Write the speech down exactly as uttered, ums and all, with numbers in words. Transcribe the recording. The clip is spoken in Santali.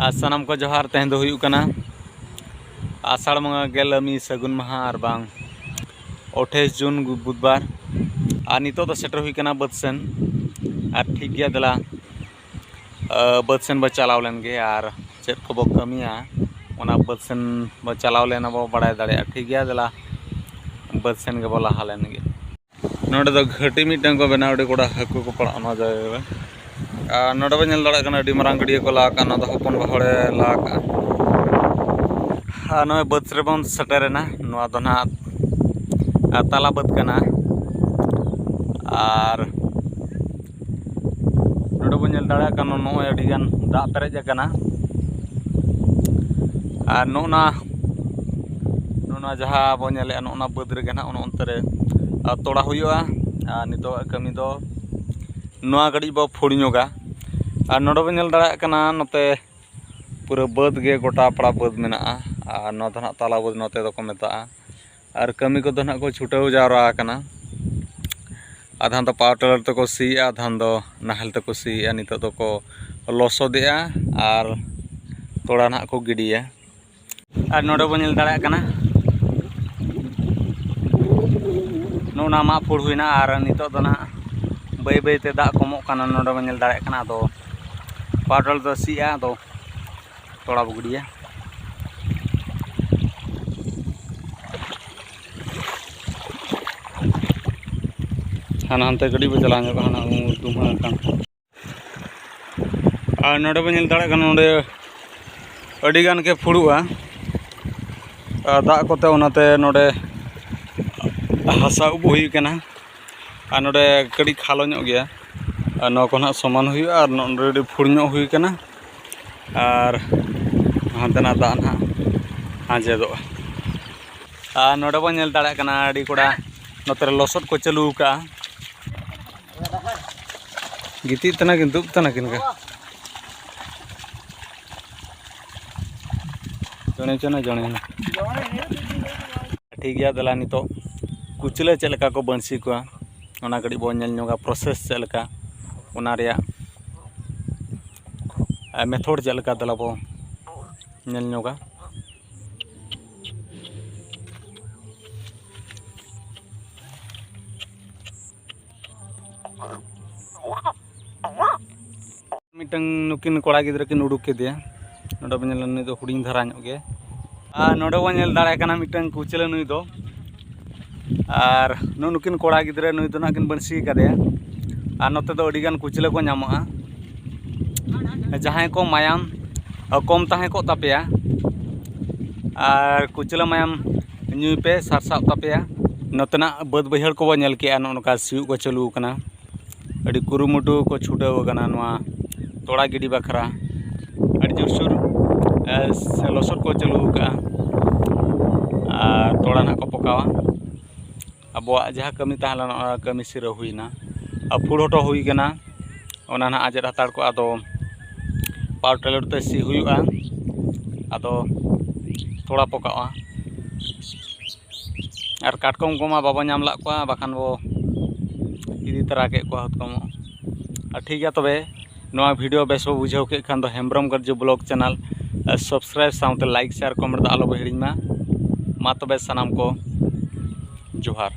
ᱟᱨ ᱥᱟᱱᱟᱢ ᱠᱚ ᱡᱚᱦᱟᱨ᱾ ᱛᱮᱦᱮᱧ ᱫᱚ ᱦᱩᱭᱩᱜ ᱠᱟᱱᱟ ᱟᱥᱟᱲ ᱵᱚᱸᱜᱟ ᱜᱮᱞ ᱢᱤᱫ ᱥᱟᱹᱜᱩᱱ ᱢᱟᱦᱟ, ᱟᱨ ᱵᱟᱝ ᱟᱴᱷᱟᱥ ᱡᱩᱱ ᱵᱩᱫᱷᱵᱟᱨ᱾ ᱟᱨ ᱱᱤᱛᱚᱜ ᱫᱚ ᱥᱮᱴᱮᱨ ᱦᱩᱭ ᱠᱟᱱᱟ ᱵᱟᱹᱫᱽ ᱥᱮᱱ᱾ ᱟᱨ ᱴᱷᱤᱠ ᱜᱮᱭᱟ, ᱫᱮᱞᱟ, ᱟᱹ, ᱵᱟᱹᱫᱽ ᱥᱮᱱ ᱵᱚ ᱪᱟᱞᱟᱣ ᱞᱮᱱ ᱜᱮ ᱟᱨ ᱪᱮᱫ ᱠᱚᱵᱚ ᱠᱟᱹᱢᱤᱭᱟ, ᱚᱱᱟ ᱵᱟᱹᱫᱽ ᱥᱮᱱ ᱵᱚ ᱪᱟᱞᱟᱣ ᱞᱮᱱ ᱵᱚ ᱵᱟᱲᱟᱭ ᱫᱟᱲᱮᱭᱟᱜᱼᱟ᱾ ᱴᱷᱤᱠ ᱜᱮᱭᱟ, ᱫᱮᱞᱟ, ᱵᱟᱹᱫᱽ ᱥᱮᱱ ᱜᱮᱵᱚ ᱞᱟᱦᱟ ᱞᱮᱱ ᱜᱮ᱾ ᱱᱚᱰᱮ ᱫᱚ ᱜᱷᱟᱹᱴᱤ ᱢᱤᱫᱴᱟᱝ ᱠᱚ ᱵᱮᱱᱟᱣ, ᱟᱹᱰᱤ ᱠᱚᱲᱟ ᱦᱟᱹᱠᱩ ᱠᱚ ᱯᱟᱲᱟᱜᱼᱟ ᱱᱚᱣᱟ ᱡᱟᱭᱜᱟ ᱨᱮ᱾ ᱟᱨ ᱱᱚᱰᱮ ᱵᱚᱱ ᱧᱮᱞ ᱫᱟᱲᱮᱭᱟᱜ ᱠᱟᱱᱟ, ᱟᱹᱰᱤ ᱢᱟᱨᱟᱝ ᱜᱟᱹᱰᱭᱟᱹ ᱠᱚ ᱞᱟ ᱟᱠᱟᱫ, ᱱᱚᱣᱟ ᱫᱚ ᱦᱚᱯᱚᱱ ᱵᱟ ᱦᱚᱲᱮ ᱞᱟ ᱟᱠᱟᱫᱼᱟ᱾ ᱟᱨ ᱱᱚᱜᱼᱚᱭ ᱵᱟᱹᱫᱽ ᱨᱮᱵᱚᱱ ᱥᱮᱴᱮᱨᱮᱱᱟ, ᱱᱚᱣᱟ ᱫᱚ ᱱᱟᱦᱟᱜ, ᱟᱨ, ᱛᱟᱞᱟ ᱵᱟᱹᱫᱽ ᱠᱟᱱᱟ᱾ ᱟᱨ ᱱᱚᱰᱮ ᱵᱚᱱ ᱧᱮᱞ ᱫᱟᱲᱮᱭᱟᱜ ᱠᱟᱱᱟ, ᱱᱚᱜᱼᱚᱭ ᱟᱹᱰᱤᱜᱟᱱ ᱫᱟᱜ ᱯᱮᱨᱮᱡ ᱟᱠᱟᱱᱟ᱾ ᱟᱨ ᱱᱚᱜᱼᱚ ᱱᱟ, ᱱᱚᱜᱼᱚ ᱱᱟ ᱡᱟᱦᱟᱸ ᱵᱚᱱ ᱧᱮᱞᱮᱫᱼᱟ, ᱱᱚᱜᱼᱚ ᱱᱟ ᱵᱟᱹᱫᱽ ᱨᱮᱜᱮ ᱱᱟᱦᱟᱜ ᱚᱱᱮ ᱚᱱᱛᱮ ᱨᱮ, ᱟᱨ, ᱛᱚᱲᱟ ᱦᱩᱭᱩᱜᱼᱟ᱾ ᱟᱨ ᱱᱤᱛᱚᱜᱟᱜ ᱠᱟᱹᱢᱤ ᱫᱚ ᱱᱚᱣᱟ ᱜᱷᱟᱹᱲᱤᱡ ᱵᱚ ᱯᱷᱩᱲ ᱧᱚᱜᱟ᱾ ᱟᱨ ᱱᱚᱰᱮ ᱵᱚᱱ ᱧᱮᱞ ᱫᱟᱲᱮᱭᱟᱜ ᱠᱟᱱᱟ, ᱱᱚᱛᱮ ᱯᱩᱨᱟᱹ ᱵᱟᱹᱫᱽ ᱜᱮ, ᱜᱚᱴᱟ ᱯᱟᱲᱟ ᱵᱟᱹᱫᱽ ᱢᱮᱱᱟᱜᱼᱟ᱾ ᱟᱨ ᱱᱚᱣᱟ ᱫᱚ ᱱᱟᱦᱟᱜ ᱛᱟᱞᱟ ᱵᱟᱹᱫᱽ ᱱᱚᱛᱮ ᱫᱚᱠᱚ ᱢᱮᱛᱟᱜᱼᱟ᱾ ᱟᱨ ᱠᱟᱹᱢᱤ ᱠᱚᱫᱚ ᱱᱟᱦᱟᱜ ᱠᱚ ᱪᱷᱩᱴᱟᱹᱣ ᱡᱟᱣᱨᱟ ᱟᱠᱟᱱᱟ᱾ ᱟᱫᱷᱟᱱ ᱫᱚ power tiller ᱛᱮᱠᱚ ᱥᱤᱭᱮᱜᱼᱟ, ᱟᱫᱷᱟᱱ ᱫᱚ ᱱᱟᱦᱮᱞ ᱛᱮᱠᱚ ᱥᱤᱭᱮᱜᱼᱟ᱾ ᱱᱤᱛᱚᱜ ᱫᱚᱠᱚ ᱞᱚᱥᱚᱫᱮᱜᱼᱟ ᱟᱨ ᱛᱚᱲᱟ ᱱᱟᱦᱟᱜ ᱠᱚ ᱜᱤᱰᱤᱭᱟ᱾ ᱟᱨ ᱱᱚᱰᱮ ᱵᱚᱱ ᱧᱮᱞ ᱫᱟᱲᱮᱭᱟᱜ ᱠᱟᱱᱟ, ᱱᱚᱜᱼᱚ ᱱᱟ ᱢᱟᱜ ᱯᱷᱩᱲ ᱦᱩᱭᱱᱟ ᱟᱨ ᱱᱤᱛᱚᱜ ᱫᱚ ᱱᱟᱦᱟᱜ ᱵᱟᱹᱭ ᱵᱟᱹᱭ ᱛᱮ ᱫᱟᱜ ᱠᱚᱢᱚᱜ ᱠᱟᱱᱟ᱾ ᱱᱚᱰᱮ ᱵᱚᱱ ᱧᱮᱞ ᱫᱟᱲᱮᱭᱟᱜ ᱠᱟᱱᱟ, ᱟᱫᱚ power tiller ᱫᱚ ᱥᱤᱜᱼᱟ, ᱟᱫᱚ ᱛᱚᱲᱟ ᱵᱚ ᱜᱤᱰᱤᱭᱟ᱾ ᱦᱟᱱᱟ ᱦᱟᱱᱛᱮ ᱠᱟᱹᱴᱤᱡ ᱵᱚ ᱪᱟᱞᱟᱣ ᱧᱚᱜᱚᱜᱼᱟ, ᱦᱟᱱᱟ ᱩᱢᱩᱞ ᱫᱩᱢᱦᱟᱹ ᱟᱠᱟᱱ᱾ ᱟᱨ ᱱᱚᱰᱮ ᱵᱚᱱ ᱧᱮᱞ ᱫᱟᱲᱮᱭᱟᱜ ᱠᱟᱱᱟ, ᱱᱚᱰᱮ ᱟᱹᱰᱤ ᱜᱟᱱ ᱜᱮ ᱯᱷᱩᱲᱩᱜᱼᱟ, ᱟᱨ ᱫᱟᱜ ᱠᱚᱛᱮ, ᱚᱱᱟᱛᱮ ᱱᱚᱰᱮ ᱦᱟᱥᱟ ᱩᱵ ᱦᱩᱭ ᱠᱟᱱᱟ᱾ ᱟᱨ ᱱᱚᱰᱮ ᱠᱟᱹᱴᱤᱡ ᱠᱷᱟᱞᱚ ᱧᱚᱜ ᱜᱮᱭᱟ, ᱟᱨ ᱱᱚᱣᱟ ᱠᱚ ᱱᱟᱦᱟᱜ ᱥᱚᱢᱟᱱ ᱦᱩᱭᱩᱜᱼᱟ᱾ ᱟᱨ ᱱᱚᱰᱮ ᱟᱹᱰᱤ ᱯᱷᱩᱲ ᱧᱚᱜ ᱦᱩᱭ ᱠᱟᱱᱟ, ᱟᱨ ᱦᱟᱱᱛᱮᱱᱟᱜ ᱫᱟᱜ ᱱᱟᱦᱟᱜ ᱟᱸᱡᱮᱫᱚᱜᱼᱟ᱾ ᱟᱨ ᱱᱚᱰᱮ ᱵᱚᱱ ᱧᱮᱞ ᱫᱟᱲᱮᱭᱟᱜ ᱠᱟᱱᱟ, ᱟᱹᱰᱤ ᱠᱚᱲᱟ ᱱᱚᱛᱮ ᱨᱮ ᱞᱚᱥᱚᱫ ᱠᱚ ᱪᱟᱹᱞᱩ ᱟᱠᱟᱜᱼᱟ᱾ ᱜᱤᱛᱤᱡ ᱛᱟᱱᱟ ᱠᱤᱱ, ᱫᱩᱵ ᱛᱟᱱᱟ ᱠᱤᱱ ᱠᱟ᱾ ᱡᱚᱱᱮ ᱪᱚᱱᱟ ᱡᱚᱱᱮ ᱱᱟ᱾ ᱴᱷᱤᱠ ᱜᱮᱭᱟ, ᱫᱮᱞᱟ ᱱᱤᱛᱚᱜ ᱠᱩᱪᱞᱟᱹ ᱪᱮᱫ ᱞᱮᱠᱟ ᱠᱚ ᱵᱟᱹᱲᱥᱤ ᱠᱚᱣᱟ, ᱚᱱᱟ ᱠᱟᱹᱴᱤᱡ ᱵᱚᱱ ᱧᱮᱞ ᱧᱚᱜᱟ, process ᱪᱮᱫ ᱞᱮᱠᱟ, ᱚᱱᱟ ᱨᱮᱭᱟᱜ ᱢᱮᱛᱷᱚᱰ ᱪᱮᱫ ᱞᱮᱠᱟ, ᱫᱮᱞᱟ ᱵᱚ ᱧᱮᱞ ᱧᱚᱜᱟ᱾ ᱢᱤᱫᱴᱟᱝ ᱱᱩᱠᱤᱱ ᱠᱚᱲᱟ ᱜᱤᱫᱽᱨᱟᱹ ᱠᱤᱱ ᱩᱰᱩᱠ ᱠᱮᱫᱮᱭᱟ᱾ ᱱᱚᱰᱮ ᱵᱚᱱ ᱧᱮᱞᱟ, ᱱᱩᱭ ᱫᱚ ᱦᱩᱰᱤᱧ ᱫᱷᱟᱨᱟ ᱧᱚᱜ ᱜᱮ᱾ ᱟᱨ ᱱᱚᱰᱮ ᱵᱚᱱ ᱧᱮᱞ ᱫᱟᱲᱮᱭᱟᱜ ᱠᱟᱱᱟ ᱢᱤᱫᱴᱟᱝ ᱠᱩᱪᱞᱟᱹ ᱱᱩᱭ ᱫᱚ᱾ ᱟᱨ ᱱᱩᱜᱼᱩ ᱱᱩᱠᱤᱱ ᱠᱚᱲᱟ ᱜᱤᱫᱽᱨᱟᱹ, ᱱᱩᱭ ᱫᱚ ᱱᱟᱜ ᱠᱤᱱ ᱵᱟᱹᱲᱥᱤ ᱠᱟᱫᱮᱭᱟ᱾ ᱟᱨ ᱱᱚᱛᱮ ᱫᱚ ᱟᱹᱰᱤᱜᱟᱱ ᱠᱩᱪᱞᱟᱹ ᱠᱚ ᱧᱟᱢᱚᱜᱼᱟ᱾ ᱡᱟᱦᱟᱸᱭ ᱠᱚ ᱢᱟᱭᱟᱢ ᱠᱚᱢ ᱛᱟᱦᱮᱸ ᱠᱚᱜ ᱛᱟᱯᱮᱭᱟ, ᱟᱨ ᱠᱩᱪᱞᱟᱹ ᱢᱟᱭᱟᱢ ᱧᱩᱭ ᱯᱮ, ᱥᱟᱨᱥᱟᱜ ᱛᱟᱯᱮᱭᱟ᱾ ᱱᱚᱛᱮᱱᱟᱜ ᱵᱟᱹᱫᱽ ᱵᱟᱹᱭᱦᱟᱹᱲ ᱠᱚᱵᱚ ᱧᱮᱞ ᱠᱮᱜᱼᱟ, ᱱᱚᱜᱼᱚ ᱱᱚᱝᱠᱟ ᱥᱤᱭᱳᱜ ᱠᱚ ᱪᱟᱹᱞᱩ ᱟᱠᱟᱱᱟ᱾ ᱟᱹᱰᱤ ᱠᱩᱨᱩᱢᱩᱴᱩ ᱠᱚ ᱪᱷᱩᱴᱟᱹᱣ ᱟᱠᱟᱱᱟ ᱱᱚᱣᱟ ᱛᱚᱲᱟ ᱜᱤᱰᱤ ᱵᱟᱠᱷᱨᱟ᱾ ᱟᱹᱰᱤ ᱡᱳᱨᱥᱳᱨ, ᱮ, ᱥᱮ ᱞᱚᱥᱚᱫ ᱠᱚ ᱪᱟᱹᱞᱩ ᱟᱠᱟᱫᱼᱟ᱾ ᱟᱨ ᱛᱚᱲᱟ ᱱᱟᱦᱟᱜ ᱠᱚ ᱯᱚᱠᱟᱣᱟ᱾ ᱟᱵᱚᱣᱟᱜ ᱡᱟᱦᱟᱸ ᱠᱟᱹᱢᱤ ᱛᱟᱦᱮᱸ ᱞᱮᱱᱟ, ᱚᱱᱟ ᱠᱟᱹᱢᱤ ᱥᱤᱨᱟᱹ ᱦᱩᱭᱱᱟ᱾ ᱟᱹᱯᱷᱩᱲ ᱦᱚᱴᱚ ᱦᱩᱭ ᱠᱟᱱᱟ, ᱚᱱᱟ ᱱᱟᱦᱟᱜ ᱟᱸᱡᱮᱫ ᱦᱟᱛᱟᱲ ᱠᱚᱜᱼᱟ᱾ ᱟᱫᱚ ᱯᱟᱣᱟᱨ ᱴᱤᱞᱟᱨ ᱛᱮ ᱥᱤ ᱦᱩᱭᱩᱜᱼᱟ᱾ ᱟᱫᱚ ᱛᱚᱲᱟ ᱯᱚᱠᱟᱣᱟ᱾ ᱟᱨ ᱠᱟᱴᱠᱚᱢ ᱠᱚᱢᱟ ᱵᱟᱵᱚ ᱧᱟᱢ ᱞᱮᱫ ᱠᱚᱣᱟ, ᱵᱟᱠᱷᱟᱱ ᱵᱚ ᱤᱫᱤ ᱛᱟᱨᱟ ᱠᱮᱫ ᱠᱚᱣᱟ ᱦᱚᱛᱠᱚᱢ᱾ ᱟᱨ ᱴᱷᱤᱠ ᱜᱮᱭᱟ, ᱛᱚᱵᱮ ᱱᱚᱣᱟ ᱵᱷᱤᱰᱤᱭᱳ ᱵᱮᱥ ᱵᱚ ᱵᱩᱡᱷᱟᱹᱣ ᱠᱮᱫ ᱠᱷᱟᱱ ᱫᱚ ᱦᱮᱢᱵᱨᱚᱢ ᱜᱟᱨᱡᱩ ᱵᱞᱚᱜ ᱪᱮᱱᱮᱞ, ᱮ, ᱥᱟᱵᱥᱠᱨᱟᱭᱤᱵ ᱥᱟᱶᱛᱮ ᱞᱟᱭᱤᱠ, ᱥᱮᱭᱟᱨ, ᱠᱚᱢᱮᱱᱴ ᱫᱚ ᱟᱞᱚ ᱵᱚ ᱦᱤᱲᱤᱧ ᱢᱟ᱾ ᱢᱟ ᱛᱚᱵᱮ ᱥᱟᱱᱟᱢ ᱠᱚ ᱡᱚᱦᱟᱨ᱾